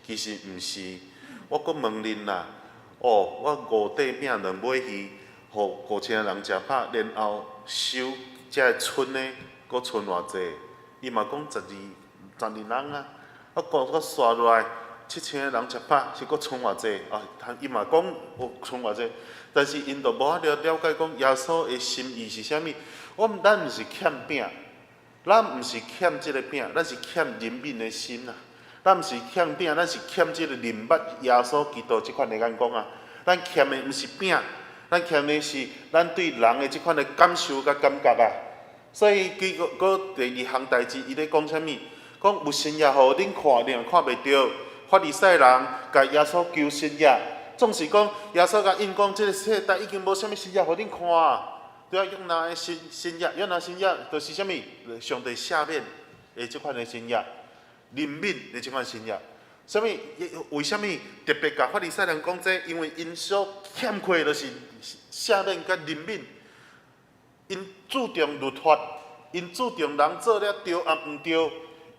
其實毋是。我閣問恁啦，哦，我五塊餅兩尾魚，予5000個人食飽，然後收這个剩的，閣剩偌濟？伊嘛講十二人啊，啊，閣閣煞落來。7000個人食飽，是閣剩偌濟？啊，伊嘛講有剩偌濟，但是𪜶就無法度了解講耶穌的心意是啥物。咱毋是欠餅，咱毋是欠這个餅，咱是欠憐憫的心啊！咱毋是欠餅，咱是欠這个認捌耶穌基督這款的眼光啊！咱欠的毋是餅，咱欠的是咱對人的這款的感受佮感覺啊！所以，伊閣閣第二項代誌，伊咧講啥物？講有神跡予恁看，恁也看袂著。法利賽人共耶穌求神跡，總是講耶穌共𪜶講，這个世代已經無啥物神跡予恁看啊！對啊，約拿的神跡，約拿神跡就是啥物？上帝赦免的這款的神跡，憐憫的這款神跡。啥物？為啥物特別共法利賽人講這個？因為𪜶所欠缺的就是赦免佮憐憫。𪜶注重律法，𪜶注重人做了對抑毋對。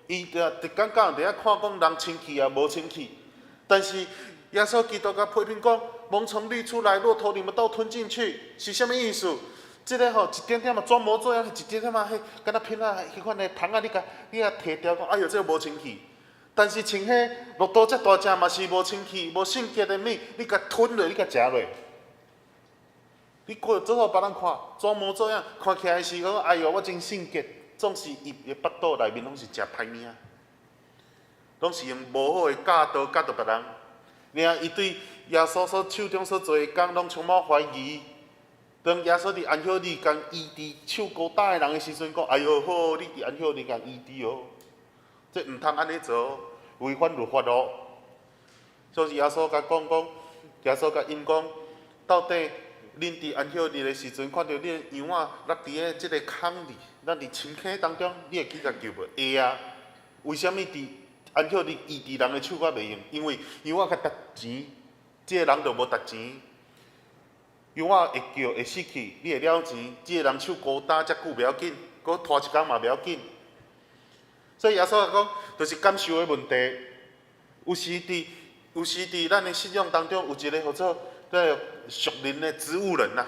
伊就逐工到佇遐看講人清氣抑無清氣，但是耶穌基督共批評講，蚊蟲濾出來，駱駝你們都吞進去，是啥物意思？這个吼一點點仔裝模作樣，一點點仔彼敢若片仔彼款的蟲仔，你共你共提掉講，哎喲，這个無清氣。但是像彼駱駝遮大隻嘛是無清氣、無聖潔的物，你共吞落，你共食落。你過做予別人看，裝模作樣，看起來是講，哎喲，我真聖潔。總是伊的腹肚內面攏是誠歹物仔，攏是用無好的教導教導別人。爾伊對耶穌所手中所做的工攏充滿懷疑。當耶穌佇安息日共醫治手孤焦的人的時陣，講：哎喲，好，你佇安息日共醫治哦。這毋通按呢做，違反律法哦。所以耶穌共講講，耶穌共𪜶講，到底恁佇安息日的時陣，看著恁的羊仔落佇咧這个空裡，咱佇深坑當中，你會去共救無？會啊。為啥物佇安息日醫治人的手閣袂用？因為羊仔較值錢，這个人就無值錢。羊仔會叫會死去，你會了錢；這个人手孤單遮久袂要緊，閣拖一工嘛袂要緊。所以耶穌講，就是感受的問題。有時佇咱的信仰當中，有一个號做這个屬靈的植物人啊，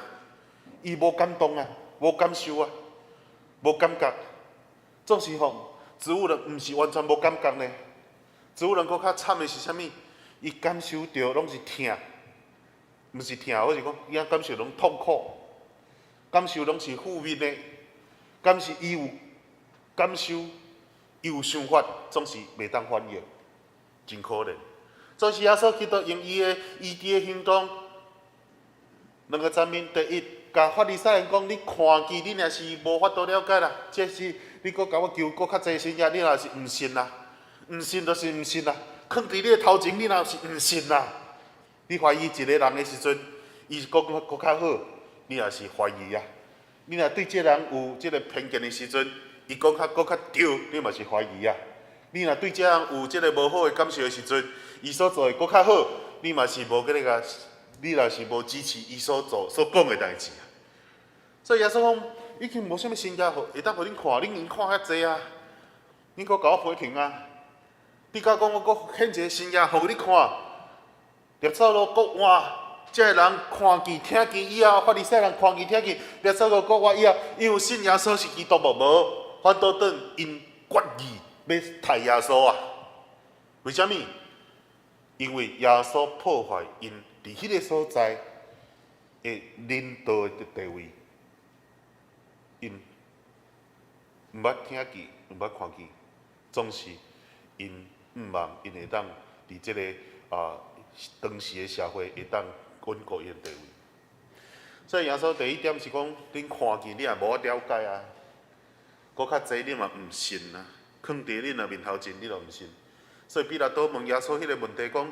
伊無感動啊，無感受啊，無感覺。總是吼，植物人毋是完全無感覺呢。植物人閣較慘的是啥物？伊感受著攏是疼，毋是疼，我是講，伊感受攏痛苦，感受攏是負面的，感受伊有感受，伊有想法，總是袂當反應，真可憐。總是耶穌基督用伊的醫治的行動，兩個層面。第一，共法利賽人講，你看見，你若是無法度了解啦，這是你閣共我求閣較濟神跡，你若是毋信啦，毋信就是毋信啦。囥佇你的頭前，你若是毋信啦。你懷疑一個人的時陣，伊講閣較好，你也是懷疑啊。你若對這個人有這個偏見的時陣，伊講較閣較對，你嘛是懷疑啊。你若對這個人有這個無好的感受的時陣，伊所做的閣較好，你嘛是無這個，你若是無支持伊所做所講的代誌啊。所以耶穌講，已經無啥物神跡，會當予恁看，恁已經看遐濟啊，恁閣共我批評啊。你敢講我閣顯一個神跡予你看？拉撒路復活，這个人看見、聽見以後，法利賽人看見、聽見，拉撒路復活以後，𪜶有信耶穌是基督無？無，反倒轉𪜶決意欲刣耶穌啊！為啥物？因為耶穌破壞𪜶佇彼个所在的領導的地位，𪜶毋捌聽見，毋捌看見，總是𪜶毋望𪜶會當佇這个當時的社會會當穩固𪜶的地位。所以耶穌第一點是講，恁看見你也無法了解啊，閣較濟你嘛毋信啊，囥佇恁的面頭前你都毋信。所以彼拉多問耶穌彼个問題講，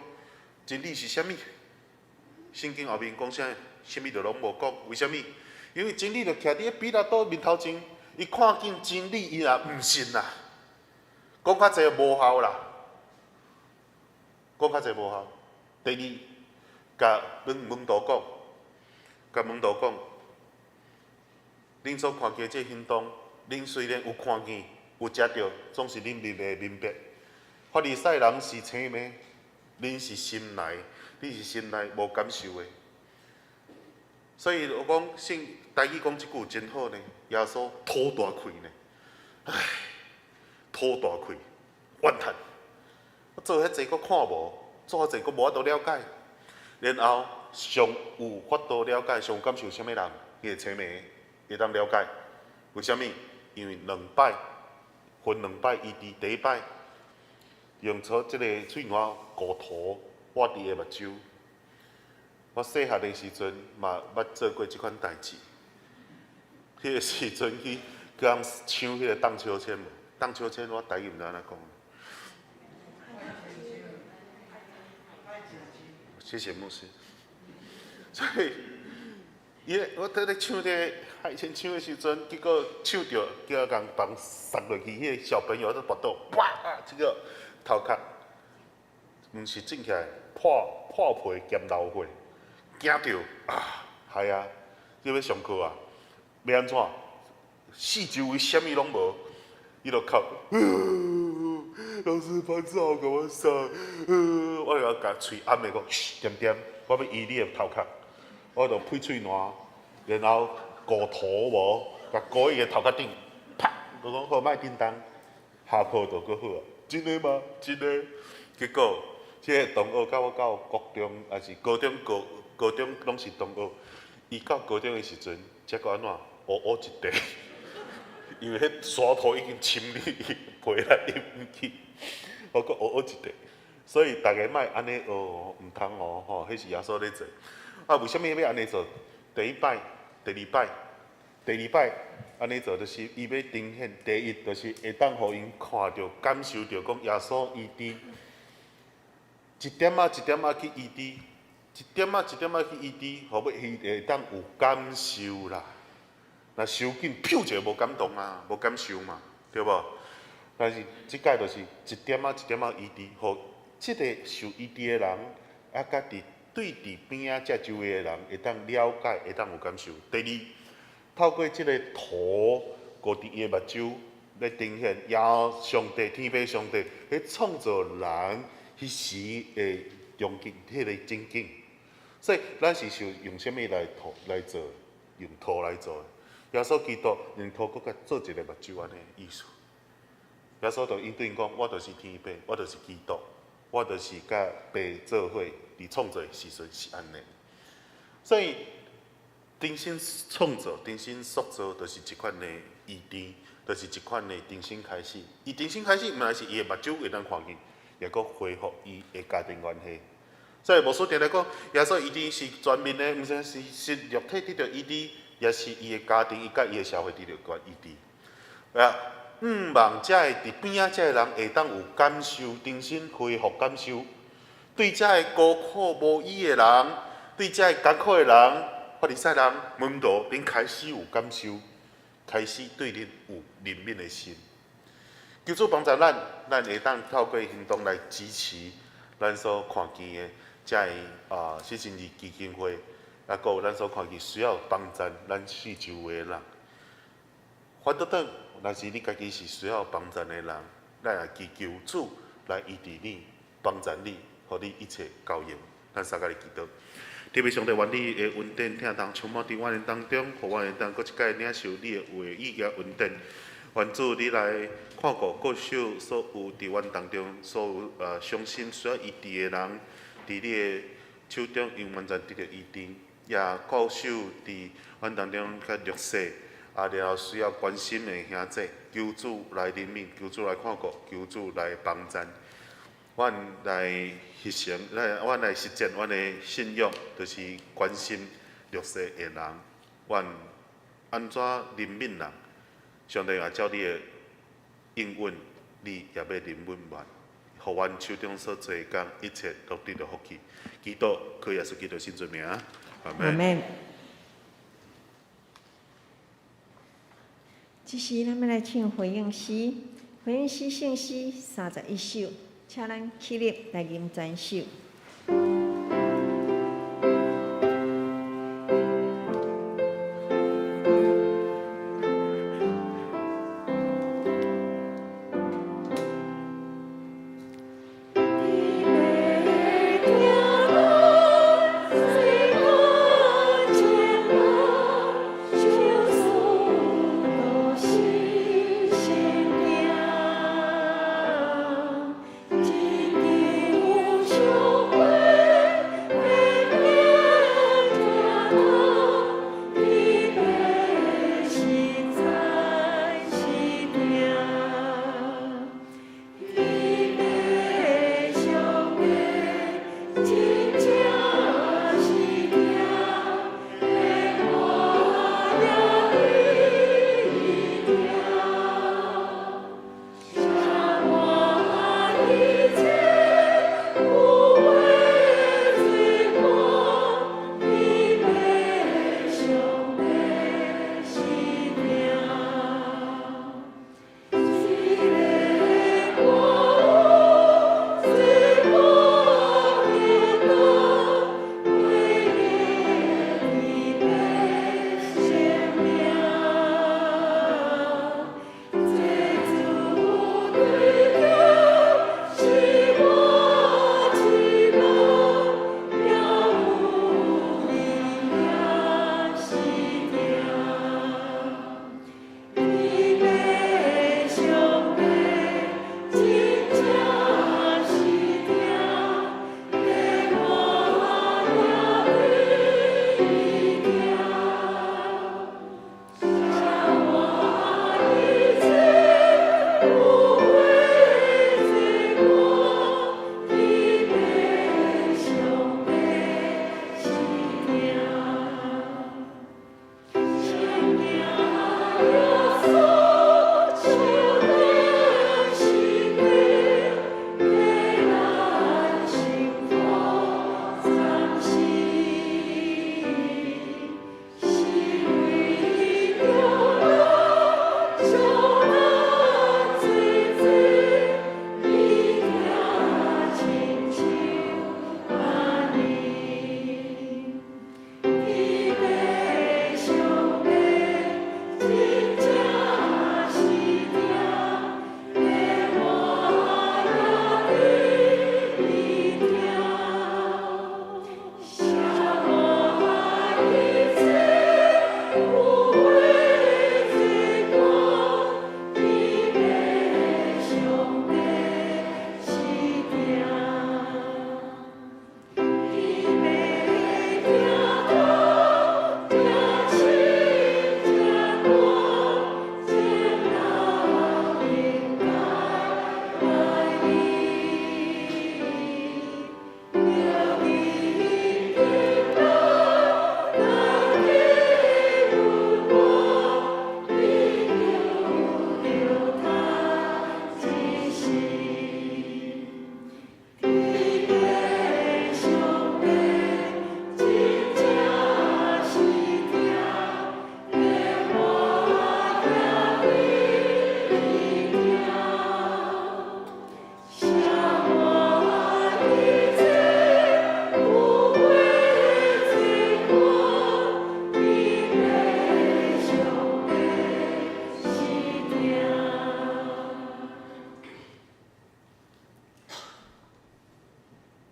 真理是啥物？聖經後面講啥？啥物都攏無講，為啥物？因為真理就徛佇彼拉多面頭前，伊看見真理，伊也毋信啦。講較濟無效啦，講較濟無效。第二，共門門徒講，共門徒講，恁所看見這行動，恁雖然有看見、有食著，總是恁袂明白。法利賽人是青盲，恁是心內，恁是心內無感受的。所以我講聖台語講這句真好呢，耶穌吐大氣呢，唉，吐大氣，怨嘆。我做遐濟閣看無，做遐濟閣無法度了解，然後上有法度了解、上有感受啥物人，伊會青盲，會當了解。為啥物？因為兩擺分兩擺，伊佇第一擺用出這個喙瀾糊塗抹佇伊目睭。我細漢的時陣嘛捌做過這款代誌。彼個時陣去共人搶彼個盪秋千無？盪秋千我台語毋知按怎講。謝謝牧師。所以，伊我佇咧搶這個海鮮搶的時陣，結果搶著，叫共人殺落去，彼個小朋友都跋倒，哇！這個頭殼，毋是腫起來，破破皮兼流血，驚著啊！係啊，你欲上課啊？欲按怎？四周圍啥物攏無，伊就哭，老師歹勢共我殺，我就共喙按的講，噓，恬恬，我欲醫你的頭殼，我就噴喙瀾，然後糊塗無，共糊伊的頭殼頂，啪！我講好，莫叮當，下課就閣好啊。真的嗎？真的。結果，這個同學佮我到國中，抑是高中高高中攏是同學。伊到高中的時陣，才閣按怎？烏烏一塊，因為彼沙土已經侵入伊皮內入去，我閣烏烏一塊。所以逐家莫按呢學哦，毋通哦，吼，彼是耶穌咧做。啊，為啥物欲按呢做？第一擺、第二擺、第二擺，按呢做，就是伊欲呈現第一，就是會當予𪜶看著、感受著，講耶穌醫治，一點仔一點仔去醫治，一點仔一點仔去醫治，予伊會當有感受啦。若傷緊，噗一下無感動啊，無感受嘛，對無？但是這擺就是一點仔一點仔醫治，予這个受醫治的人，啊，佮佇對佇邊仔這周圍的人會當了解，會當有感受。第二，透過這个塗糊佇伊的目睭，來呈現耶上帝、天父上帝咧創造人彼時的場景、彼个情景。所以，咱是受用啥物來塗來做？用塗來做。耶穌基督用塗閣佮做一个目睭按呢意思。耶穌就應對𪜶講：我就是天父，我就是基督，我就是佮父做伙佇創造的時陣是按呢。所以，重新創造、重新塑造，就是這款的醫治，就是這款的重新開始。伊重新開始，毋但是伊的目睭會當看見，也閣恢復伊的家庭關係。所以牧師定定講，耶穌醫治是全面的，毋是是肉體得著醫治，也是伊的家庭，伊佮伊的社會得著醫治。啊，向望遮个佇邊仔遮个人會當有感受，重新恢復感受。對遮个孤苦無依的人，對遮个艱苦的人，法利賽人、門徒，恁開始有感受，開始對恁有憐憫的心。求主幫助咱，咱會當透過行動來支持咱所看見的遮个啊，新生兒基金會，啊，閣有咱所看見需要幫助咱四周圍的人。反倒轉，若是你家己是需要幫助的人，咱也祈求主來醫治你，幫助你，予你一切夠用。咱三個來祈禱。天父上帝，願你的恩典疼痛充滿佇阮的當中，予阮會當閣一擺領受你的話語佮恩典。願主你來看顧顧守所有佇阮當中所有傷心需要醫治的人，佇你的手中永完全得著醫治，也顧守佇阮當中較弱勢，啊，然後需要關心的兄弟，求主來憐憫，求主來看顧，求主來幫贊。阮來實行，來阮來實踐阮的信仰，就是關心弱勢的人。阮按怎憐憫人，上帝也照你的應允，你也欲憐憫阮，予阮手中所做的工，一切都得著福氣。祈禱，靠耶穌基督聖尊名，阿門。這時，咱欲來唱回應詩，回應詩聖詩31首，請咱起立來吟全首。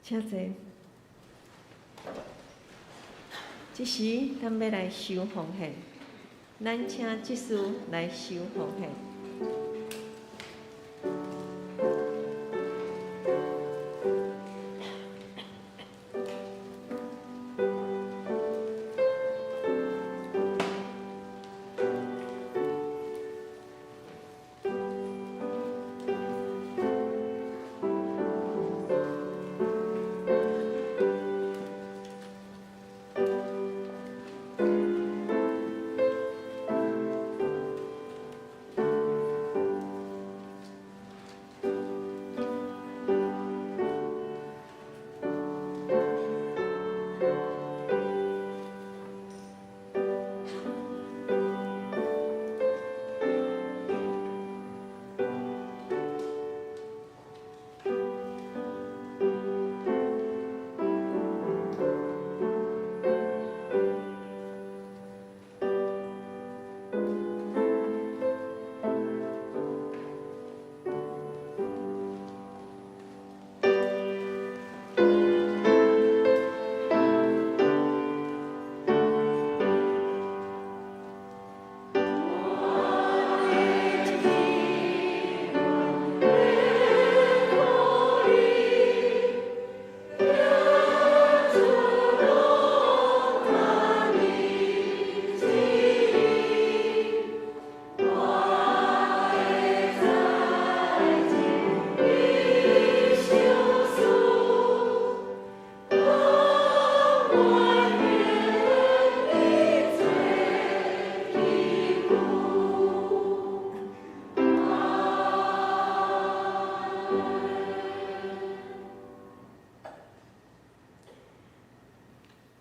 請坐。這時，咱欲來收奉獻，咱請執事來收奉獻。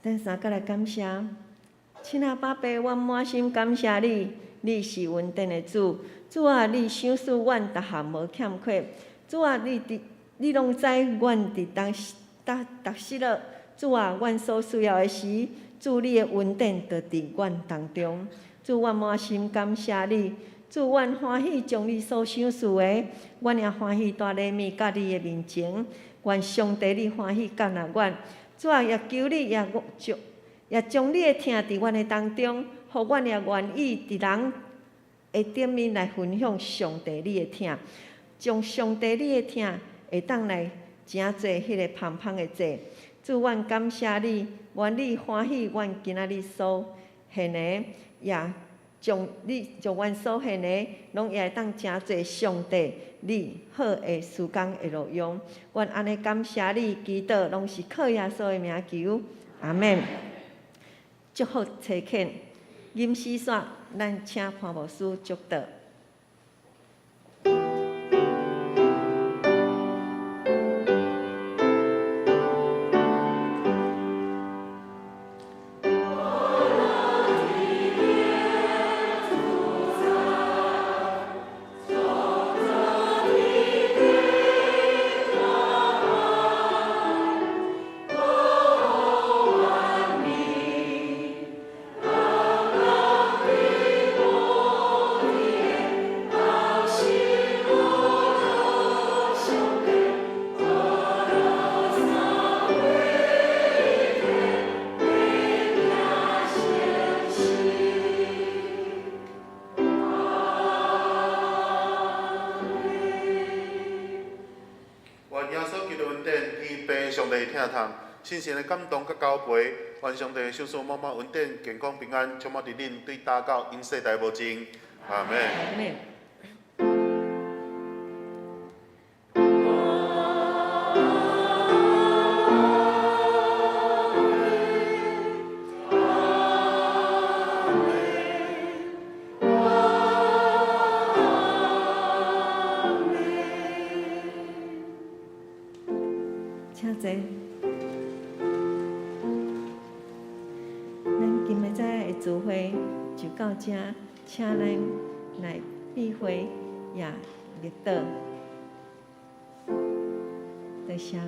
咱三个來感謝，親愛爸爸，阮滿心感謝你，你是恩典的主，主啊，你賞賜阮逐項無欠缺，主啊，你攏知阮佇當逐時了，主啊，阮所需要的時，主你的恩典就佇阮當中，主，阮滿心感謝你，主，阮歡喜將你所賞賜的，阮也歡喜帶禮物到你的面前，願上帝你歡喜接納阮。主啊，也求你也將你的疼佇阮的當中，予阮也願意佇人的頂面來分享上帝你的疼，將上帝你的疼會當來成做彼个芳芳的祭。主，阮感謝你，願你歡喜阮今仔日所獻的，也將你將阮所獻的，攏也會當成做上帝你好的時間的路用。阮按呢感謝你，祈禱攏是靠耶穌的名求，阿們。祝福差遣，吟詩煞，咱請潘牧師祝禱。深深的感動佮交陪，願上帝賞賜滿滿恩典、健康平安，充滿佇恁對今到永世代無盡。阿們。阿們。請坐。咱今仔日的聚會就到這，請咱來閉會也默禱。多謝。